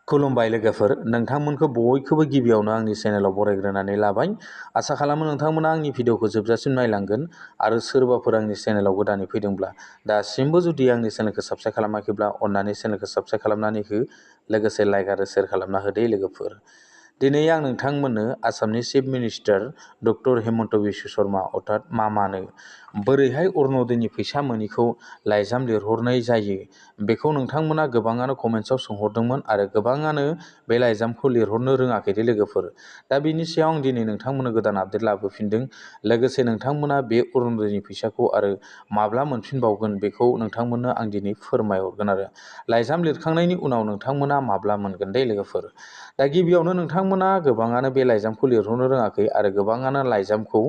खुलुमबाय लोगोफोर, नोंथांमोनखौ बयखौबो गिबियावनो आंनि चेनेलाव बरायग्रोनानै लाबाय। आसा खालामो नोंथांमोना आंनि भिडिअखौ जोबजासिम नायलांगोन आरो सोरबाफोर आंनि चेनेलाव गोदानै फैदोंब्ला दासिमबो जुदि आंनि चेनेलखौ साबस्क्राइब खालामाखैब्ला अन्नानै चेनेलखौ साबस्क्राइब खालामनानै हो, लोगोसे लाइक आरो शेयार खालामना होदो लोगोफोर। दिनै आं नोंथांमोननो आसामनि chief minister doctor Hemant Biswa Sharma अर्थात मामानो बोरैहाय अरुण'दयनि फैसा मोनिखौ लाइजाम लिरहरनाय जायो बेखौ नोंथांमोना गोबाङानो कमेन्ट्सआव सोंहरदोंमोन आरो गोबाङानो बे लाइजामखौ लिरहरनो रोङाखै दे लोगोफोर। दा बेनि सायाव आं दिनै नोंथांमोननो गोदान आपडेट लाबोफिनदों। लोगोसे नोंथांमोना बे अरुण'दयनि फैसाखौ आरो माब्ला मोनफिनबावगोन बेखौ नोंथांमोननो आं दिनै फोरमायहरगोन आरो लाइजाम लिरखांनायनि उनाव नोंथांमोना माब्ला मोनगोन दे लोगोफोर। दा गिबियावनो नोंथांमोना गोबाङानो बे लाइजामखौ लिरहरनो रोङाखै आरो गोबाङानो लाइजामखौ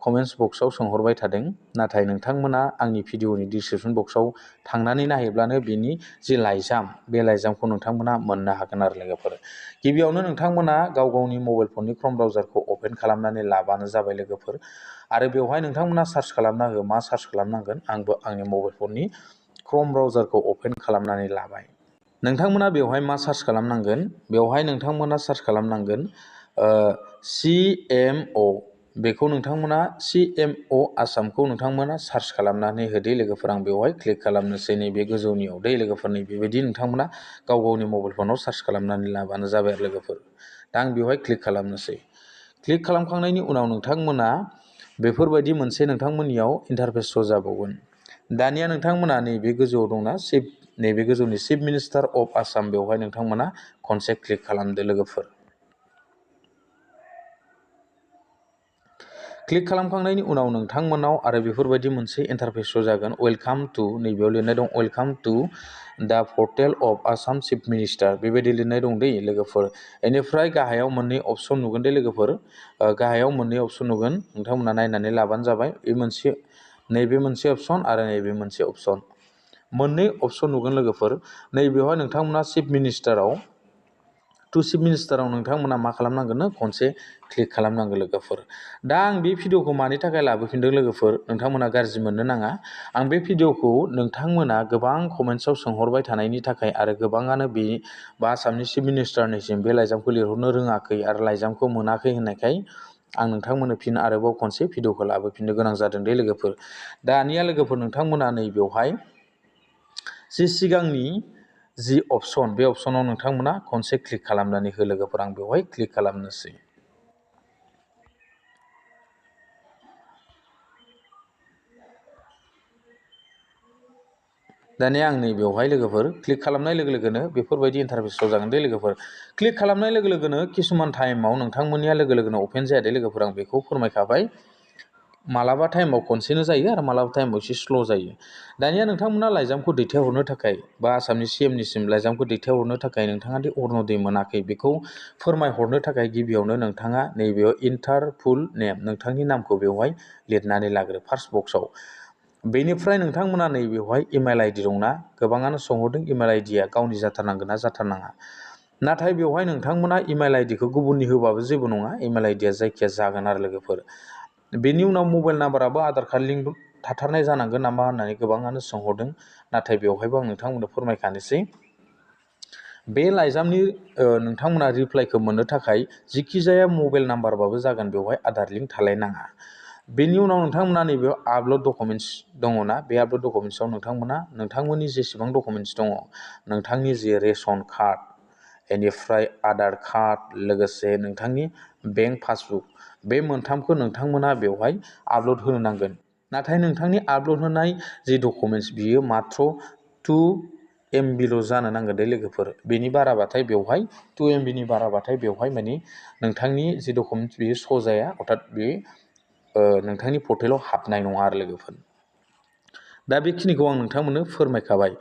कमेन्ट्स बक्सआव सोंहरबाय थादों। नाथाय नोंथांमोना आंनि भिडिअनि डिसक्रिपसन बक्सआव थांनानै नायहैब्लानो बिनि जि लाइजाम बे लाइजामखौ नोंथांमोना मोननो हागोन आरो लोगोफोर। गिबियावनो नोंथांमोना गाव गावनि मबाइल फननि क्रोम ब्राउजारखौ अपेन खालामनानै लाबानो जाबाय लोगोफोर। आरो बेवहाय नोंथांमोना सार्च खालामना हो, मा सार्च खालामनांगोन। आंबो आंनि मबाइल फननि क्रोम ब्राउजारखौ अपेन खालामनानै लाबाय। नोंथांमोना बेवहाय मा सार्च खालामनांगोन, बेवहाय नोंथांमोना सार्च खालामनांगोन CMO। बेखौ नोंथांमोना CMO आसामखौ नोंथांमोना सार्च खालामनानै होदो लोगोफोर। आं बेवहाय क्लिक खालामनोसै नैबे गोजौनियाव दे लोगोफोर। बेबायदि नोंथांमोना गाव गावनि मबाइल फनाव सार्च खालामनानै लाबानो जाबाय आरो लोगोफोर। दा आं बेवहाय क्लिक खालामनोसै। क्लिक खालामखांनायनि उनाव नोंथांमोना बेफोरबायदि मोनसे नोंथांमोननियाव इन्टारफेस शो जाबावगोन। दानिया नोंथांमोना नैबे गोजौआव दंना नैबे गोजौनि चिफ मिनिस्टार अफ आसाम, बेवहाय नोंथांमोना खनसे क्लिक खालामदो लोगोफोर। क्लिक खालामखांनायनि उनाव नोंथांमोनाव आरो बेफोरबायदि मोनसे इन्टारफेस शो जागोन। वेलकाम टु, नैबेयाव लिरनाय दं welcome to the portal of Assam chief minister, बेबायदि लिरनाय दं दै लोगोफोर। बेनिफ्राय गाहायाव मोननै अपसन नुगोन दे लोगोफोर। गाहायाव मोननै अपसन नुगोन, नोंथांमोना नायनानै लाबानो जाबाय। नैबे मोनसे अपसन आरो नैबे मोनसे अपसन, मोननै अपसन नुगोन लोगोफोर। नैबेवहाय नोंथांमोना चिफ मिनिस्टाराव नोंथांमोना मा खालामनांगोन, खनसे क्लिक खालामनांगोन लोगोफोर। दा आं बे भिडिअखौ मानि थाखाय लाबोफिनदों लोगोफोर, नोंथांमोना गाज्रि मोननो नाङा। आं बे भिडिअखौ नोंथांमोना गोबां कमेन्ट्सआव सोंहरबाय थानायनि थाखाय आरो गोबाङानो आसामनि चिफ मिनिस्टारनिसिम बे लाइजामखौ लिरहरनो रोङाखै आरो लाइजामखौ मोनाखै होननायखाय आं नोंथांमोननो फिन आरोबाव खनसे भिडिअखौ लाबोफिननो गोनां जादों दे लोगोफोर। दानिया लोगोफोर नोंथांमोना नैबेवहाय सिगांनि जि अपसन, बे अपसनाव नोंथांमोना खनसे क्लिक खालामनानै हो लोगोफोर। आं बेवहाय क्लिक खालामनोसै। दानिया आं नैबेवहाय लोगोफोर क्लिक खालामनाय लोगो लोगोनो बेफोरबायदि इन्टारफेस शो जागोन दे लोगोफोर। क्लिक खालामनाय लोगो लोगोनो किसुमान टाइमाव नोंथांमोननिया लोगो लोगोनो अपेन जाया दे लोगोफोर। आं बेखौ फोरमायखाबाय। मालाबा टाइमाव खनसेनो जायो आरो मालाबा टाइमाव एसे स्ल' जायो। दानिया नोंथांमोना लाइजामखौ दैथायहरनो थाखाय बा आसामनि CMनिसिम लाइजामखौ दैथायहरनो थाखाय नोंथाङा दि अरुण'दय मोनाखै बेखौ फोरमायहरनो थाखाय गिबियावनो नोंथाङा नैबेयाव इन्टार फुल नेम, नोंथांनि नामखौ बेवहाय लिरनानै लाग्रो फार्स्ट बक्सआव। बेनिफ्राय नोंथांमोना नैबेवहाय इमेल ID दंना, गोबाङानो सोंहरदों इमेल IDया गावनि जाथारनांगोन ना जाथारनाङा। नाथाय बेवहाय नोंथांमोना इमेल IDखौ गुबुननि होबाबो जेबो नङा, इमेल IDया जायखिया जागोन आरो लोगोफोर। बेनि उनाव मबाइल नाम्बाराबो आधार कार्ड लिंक थाथारनाय जानांगोन नामा होननानै गोबाङानो सोंहरदों। नाथाय बेवहायबो आं नोंथांमोननो फोरमायखानोसै। बे लाइजामनि नोंथांमोना रिप्लाइखौ मोननो थाखाय जिखि जाया मबाइल नाम्बारबाबो जागोन, बेवहाय आधार लिंक थालायनाङा। बेनि उनाव नोंथांमोना नैबेयाव आपल'ड डकुमेन्टस दङना, बे आपल'ड डकुमेन्टसआव नोंथांमोना नोंथांमोननि जेसेबां डकुमेन्टस दङ, नोंथांनि जे रेशन कार्ड, बेनिफ्राय आधार कार्ड, लोगोसे नोंथांनि बेंक पासबुक, बे मोनथामखौ नोंथांमोना बेवहाय आपल'ड होनो नांगोन। नाथाय नोंथांनि आपल'ड होनाय जि डकुमेन्टस बियो माथ्र 2 MBल' जानो नांगोन दे लोगोफोर। बेनि बाराबाथाय बेवहाय 2 MBनि बाराबाथाय बेवहाय माने नोंथांनि जि डकुमेन्टस बियो श' जाया, अर्थात बे नोंथांनि पर्टेलाव हाबनाय नङा आरो लोगोफोर। दा बेखिनिखौ आं नोंथांमोननो फोरमायखाबाय।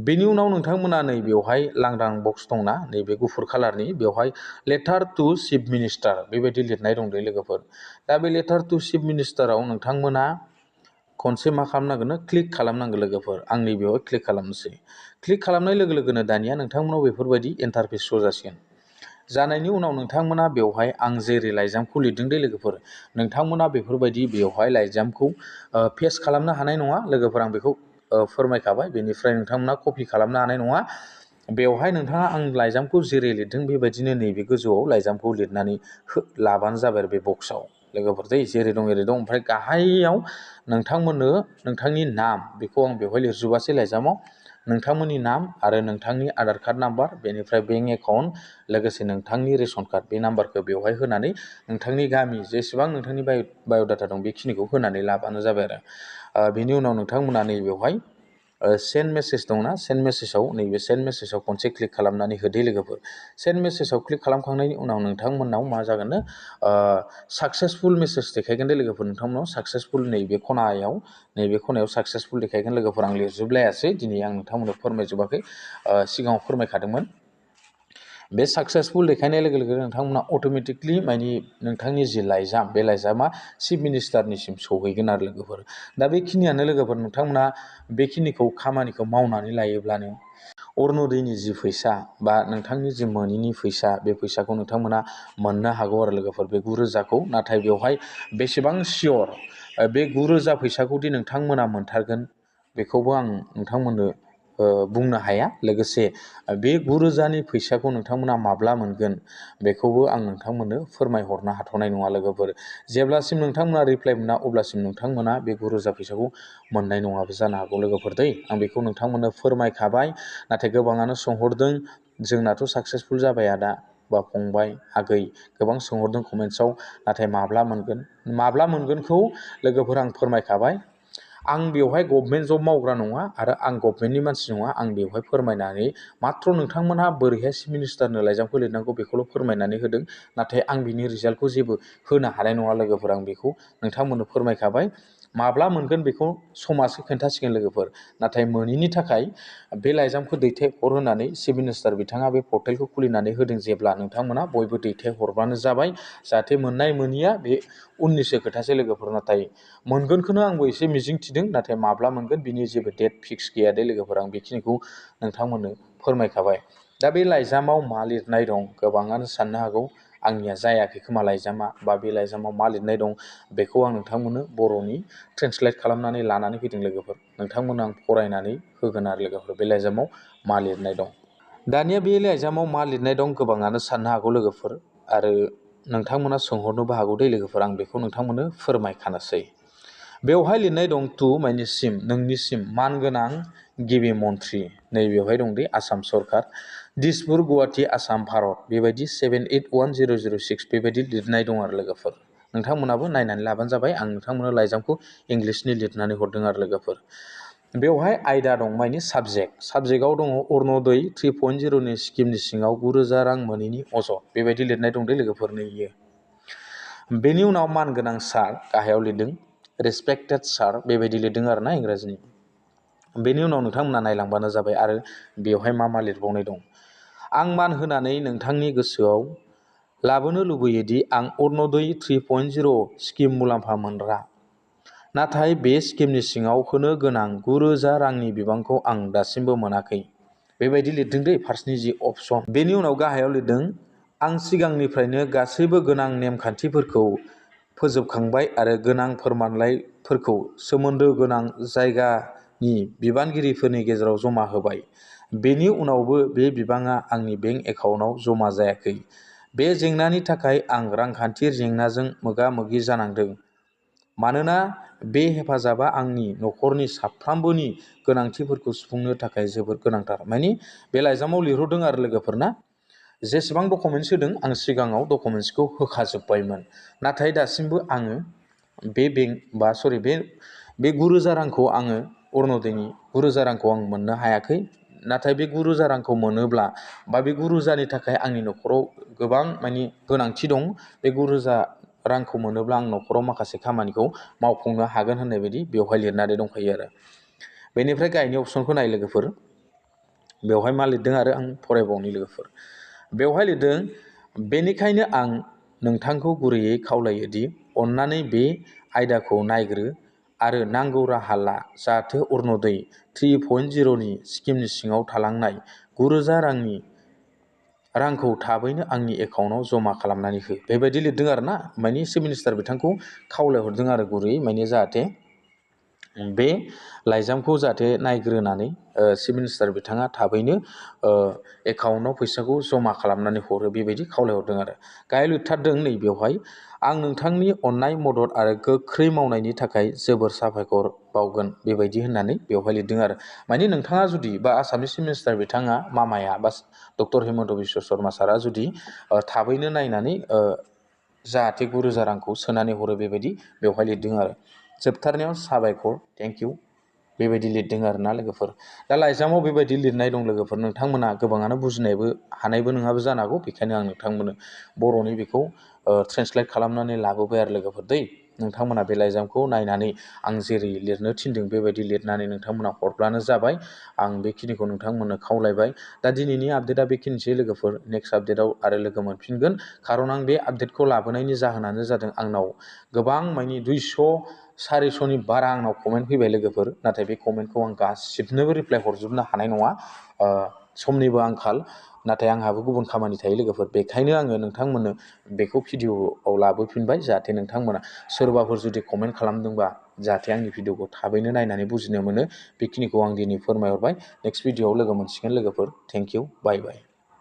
बेनि उनाव नोंथांमोना नैबेवहाय लांदां बक्स दंना, नैबे गुफुर कालारनि, बेवहाय लेटार टु चिफ मिनिस्टार बेबायदि लिरनाय दं दे लोगोफोर। दा बे लेटार टु चिफ मिनिस्टाराव नोंथांमोना खनसे मा खालामनांगोन, क्लिक खालामनांगोन लोगोफोर। आं नैबेवहाय क्लिक खालामनोसै। क्लिक खालामनाय लोगो लोगोनो दानिया नोंथांमोनाव बेफोरबायदि इन्टारफेस शो जासिगोन। जानायनि उनाव नोंथांमोना बेवहाय आं जेरै लाइजामखौ लिरदों दे लोगोफोर, नोंथांमोना बेफोरबायदि बेवहाय लाइजामखौ पेस्ट खालामनो हानाय नङा लोगोफोर। आं बेखौ फोरमायखाबाय। बेनिफ्राय नोंथांमोना कपि खालामनो हानाय नङा। बेवहाय नोंथाङा आं लाइजामखौ जेरै लिरदों बेबायदिनो नैबे गोजौआव लाइजामखौ लिरनानै लाबानो जाबाय आरो बे बक्सआव लोगोफोर दै जेरै दं एरै दं। ओमफ्राय गाहायाव नोंथांमोननो नोंथांनि नाम बेखौ आं बेवहाय लिरजोबासै लाइजामाव नोंथांमोननि नाम आरो नोंथांनि आधार कार्ड नाम्बार बेनिफ्राय बेंक एकाउन्ट लोगोसे नोंथांनि रेशन कार्ड बे नाम्बारखौ बेवहाय होनानै नोंथांनि गामि जेसेबां नोंथांनि बाय'डाटा दं बेखिनिखौ होनानै लाबानो जाबाय आरो बेनि उनाव नोंथांमोना नैबेवहाय सेन्ड मेसेज दंना सेन्ड मेसेजाव नैबे सेन्ड मेसेजाव खनसे क्लिक खालामनानै होदो लोगोफोर सेन्ड मेसेजाव क्लिक खालामखांनायनि उनाव नोंथांमोननाव मा जागोननो साक्सेसफुल मेसेज देखायगोन दे लोगोफोर नोंथांमोनाव साक्सेसफुल नैबे खनायाव साक्सेसफुल देखायगोन लोगोफोर आं लिरजोबलायासै दिनै आं नोंथांमोननो फोरमायजोबाखै सिगाङाव फोरमायखादोंमोन बे साक्सेसफुल देखायनाय लोगो लोगो नोंथांमोना अट'मेटिकलि माने नोंथांनि जि लाइजाम बे लाइजामा चिफ मिनिस्टारनिसिम सौहैगोन आरो लोगोफोर दा बेखिनियानो लोगोफोर नोंथांमोना बेखिनिखौ खामानिखौ मावनानै लायोब्लानो अरुनदयनि जि फैसा बा नोंथांनि जि मोनिनि फैसा बे फैसाखौ नोंथांमोना मोननो हागौ आरो लोगोफोर बे 9,000खौ नाथाय बेवहाय बेसेबां सियर बे 9,000 फैसाखौदि नोंथांमोना मोनथारगोन बेखौबो आं नोंथांमोननो बुंनो हाया लोगोसे बे 9,000नि फैसाखौ नोंथांमोना माब्ला मोनगोन बेखौबो आं नोंथांमोननो फोरमायहरनो हाथ'नाय नङा लोगोफोर जेब्लासिम नोंथांमोना रिप्लाइ मोना अब्लासिम नोंथांमोना बे 9,000 फैसाखौ मोननाय नङाबो जानो हागौ लोगोफोर दै आं बेखौ नोंथांमोननो फोरमायखाबाय नाथाय गोबाङानो सोंहरदों जोंनाथ' साक्सेसफुल जाबाय आदा बा फंबाय आगै गोबां सोंहरदों कमेन्ट्सआव नाथाय माब्ला मोनगोनखौ लोगोफोर आं फोरमायखाबाय आं बेवहाय गभर्नमेन्ट जब मावग्रा नङा आरो आं गभर्नमेन्टनि मानसि नङा आं बेवहाय फोरमायनानै माथ्र नोंथांमोनहा बोरैहाय चिफ मिनिस्टारनो लाइजामखौ लिरनांगौ बेखौल' फोरमायनानै होदों नाथाय आं बिनि रिजाल्टखौ जेबो होनो हानाय नङा लोगोफोर आं बेखौ नोंथांमोननो फोरमायखाबाय माब्ला मोनगोन बेखौ समासो खोन्थासिगोन लोगोफोर नाथाय मोनैनि थाखाय बे लाइजामखौ दैथायहर होनानै चिफ मिनिस्टार बिथाङा बे पर्टेलखौ खुलिनानै होदों जेब्ला नोंथांमोना बयबो दैथायहरबानो जाबाय जाहाथे मोननाय मोनिया बे उननिसो खोथासै लोगोफोर नाथाय मोनगोनखौनो आंबो एसे मिजिं थिदों नाथाय माब्ला मोनगोन बिनि जेबो डेट फिक्स गैया दे लोगोफोर आं बेखिनिखौ नोंथांमोननो फोरमायखाबाय दा बे लाइजामाव मा लिरनाय दं गोबाङानो साननो हागौ आंनिया जायाखै खोमा लाइजामा बा बे लाइजामाव मा लिरनाय दं बेखौ आं नोंथांमोननो बर'नि ट्रेन्सलेट खालामनानै लानानै फैदों लोगोफोर नोंथांमोननो आं फरायनानै होगोन आरो लोगोफोर बे लाइजामाव मा लिरनाय दं दानिया बे लाइजामाव मा लिरनाय दं गोबाङानो साननो हागौ लोगोफोर आरो नोंथांमोना सोंहरनोबो हागौ दे लोगोफोर आं बेखौ नोंथांमोननो फोरमायखानोसै बेवहाय लिरनाय दं टु मानिसिम नोंनिसिम मानगोनां गिबि मन्थ्रि नैबेवहाय दं दि आसाम सरकार दिसपुर गुवाहाटी आसाम भारत बेबायदि 781006 बेबायदि लिरनाय दं आरो लोगोफोर नोंथांमोनाबो नायनानै लाबानो जाबाय आं नोंथांमोननो लाइजामखौ इंलिसनि लिरनानै हरदों आरो लोगोफोर बेवहाय आयदा दं माने साबजेक्टआव दङ अरुनदय 3.0नि स्किमनि सिङाव 9,000 रां मोनैनि अजद बेबायदि लिरनाय दं दे लोगोफोर नैयो बेनि उनाव मानगोनां सार गाहायाव लिरदों रेसपेक्टेड सार बेबायदि लिरदों आरो ना इंराजिनि बेनि उनाव नोंथांमोना नायलांबानो जाबाय आरो बेवहाय मा लिरबावनाय दं आं मान होनानै नोंथांनि गोसोआव लाबोनो लुबैयो दि आं अरुनदय 3.0 स्किम मुलाम्फा मोनग्रा नाथाय बे स्किमनि सिङाव होनो गोनां 9,000 रांनि बिबांखौ आं दासिमबो मोनाखै बेबायदि लिरदों दे फार्स्टनि जि अपसन बेनि उनाव गाहायाव लिरदों आं सिगांनिफ्रायनो गासैबो गोनां नेमखान्थिफोरखौ फोजोबखांबाय आरो गोनां फोरमानलाइफोरखौ सोमोन्दो गोनां जायगानि बिबानगिरिफोरनि गेजेराव जमा होबाय बेनि उनावबो बे बिबाङा आंनि बेंक एकाउन्टाव जमा जायाखै बे जेंनानि थाखाय आं रांखान्थि जेंनाजों मोगा-मोगि जानांदों मानोना बे हेफाजाबा आंनि न'खरनि साफ्रोमबोनि गोनांथिफोरखौ सुफुंनो थाखाय जोबोद गोनांथार माने बे लाइजामाव लिरहरदों आरो लोगोफोरना जेसेबां डकुमेन्ट्स होदों आं सिगाङाव डकुमेन्ट्सखौ होखाजोब्बायमोन नाथाय दासिमबो आङो बे 9,000 रांखौ आङो अरुनदयनि 9,000 रांखौ आं मोननो हायाखै नाथाय बे 9,000 रांखौ मोनोब्ला बा बे 9,000नि थाखाय आंनि न'खराव गोबां माने गोनांथि दं बे 9,000 रांखौ मोनोब्ला आं न'खराव माखासे खामानिखौ मावफुंनो हागोन होननाय बायदि बेवहाय लिरनानै दंखायो आरो बेनिफ्राय गाहायनि अपसनखौ नाय लोगोफोर बेवहाय मा लिरदों आरो आं फरायबावनि लोगोफोर बेवहाय लिरदों बेनिखायनो आं नोंथांखौ गुरैयै खावलायो दि अन्नानै बे आयदाखौ नायग्रो आरो नांगौ राहा ला जाहाथे अरुनदय 3.0नि स्किमनि सिङाव थालांनाय 9,000 रांखौ थाबैनो आंनि एकाउन्टाव जमा खालामनानै हो बेबायदि लिरदों आरो ना माने चिफ मिनिस्टार बिथांखौ खावलायहरदों आरो गुरैयै माने जाहाथे बे लाइजामखौ जाहाथे नायग्रोनानै चिफ मिनिस्टार बिथाङा थाबैनो एकाउन्टआव फैसाखौ जमा खालामनानै हरो बेबायदि खावलायहरदों आरो। गाहायाव लिरथारदों नैबेवहाय आं नोंथांनि अननाय मदद आरो गोख्रै मावनायनि थाखाय जोबोर साबायखर बावगोन बेबायदि होननानै बेवहाय लिरदों आरो। माने नोंथाङा जुदि बा आसामनि चिफ मिनिस्टार बिथाङा मामाया बा डक्टर हिमन्त बिश्व शर्मा सारा जुदि थाबैनो नायनानै जाहाथे 9,000 रांखौ सोनानै हरो बेबायदि बेवहाय लिरदों आरो। जोबथारनायाव साबायखर थेंक इउ बेबायदि लिरदों आरोना लोगोफोर। दा लाइजामाव बेबायदि लिरनाय दं लोगोफोर। नोंथांमोना गोबाङानो बुजिनायबो हानायबो नङाबो जानो हागौ, बेखायनो आं नोंथांमोननो बर'नि बेखौ ट्रेन्सलेट खालामनानै लाबोबाय आरो लोगोफोर दै। नोंथांमोना बे लाइजामखौ नायनानै आं जेरै लिरनो थिनदों बेबायदि लिरनानै नोंथांमोना हरब्लानो जाबाय। आं बेखिनिखौ नोंथांमोननो खावलायबाय। दा दिनैनि आपडेटआ बेखिनिसै लोगोफोर। नेक्स्ट आपडेटआव आरो लोगो मोनफिनगोन। खारन आं बे आपडेटखौ लाबोनायनि जाहोनानो जादों आंनाव गोबां मानि 200-400नि बारा आंनाव कमेन्ट फैबाय लोगोफोर। नाथाय बे कमेन्टखौ आं गासिबनोबो रिप्लाइ हरजोबनो हानाय नङा, समनिबो आंखाल। नाथाय आंहाबो गुबुन खामानि थायो लोगोफोर। बेखायनो आङो नोंथांमोननो बेखौ भिडिअआव लाबोफिनबाय, जाहाथे नोंथांमोना सोरबाफोर जुदि कमेन्ट खालामदोंबा जाहाथे आंनि भिडिअखौ थाबैनो नायनानै बुजिनो मोनो। बेखिनिखौ आं दिनै फोरमायहरबाय। नेक्स्ट भिडिअआव लोगो मोनसिगोन लोगोफोर। Thank you, bye bye.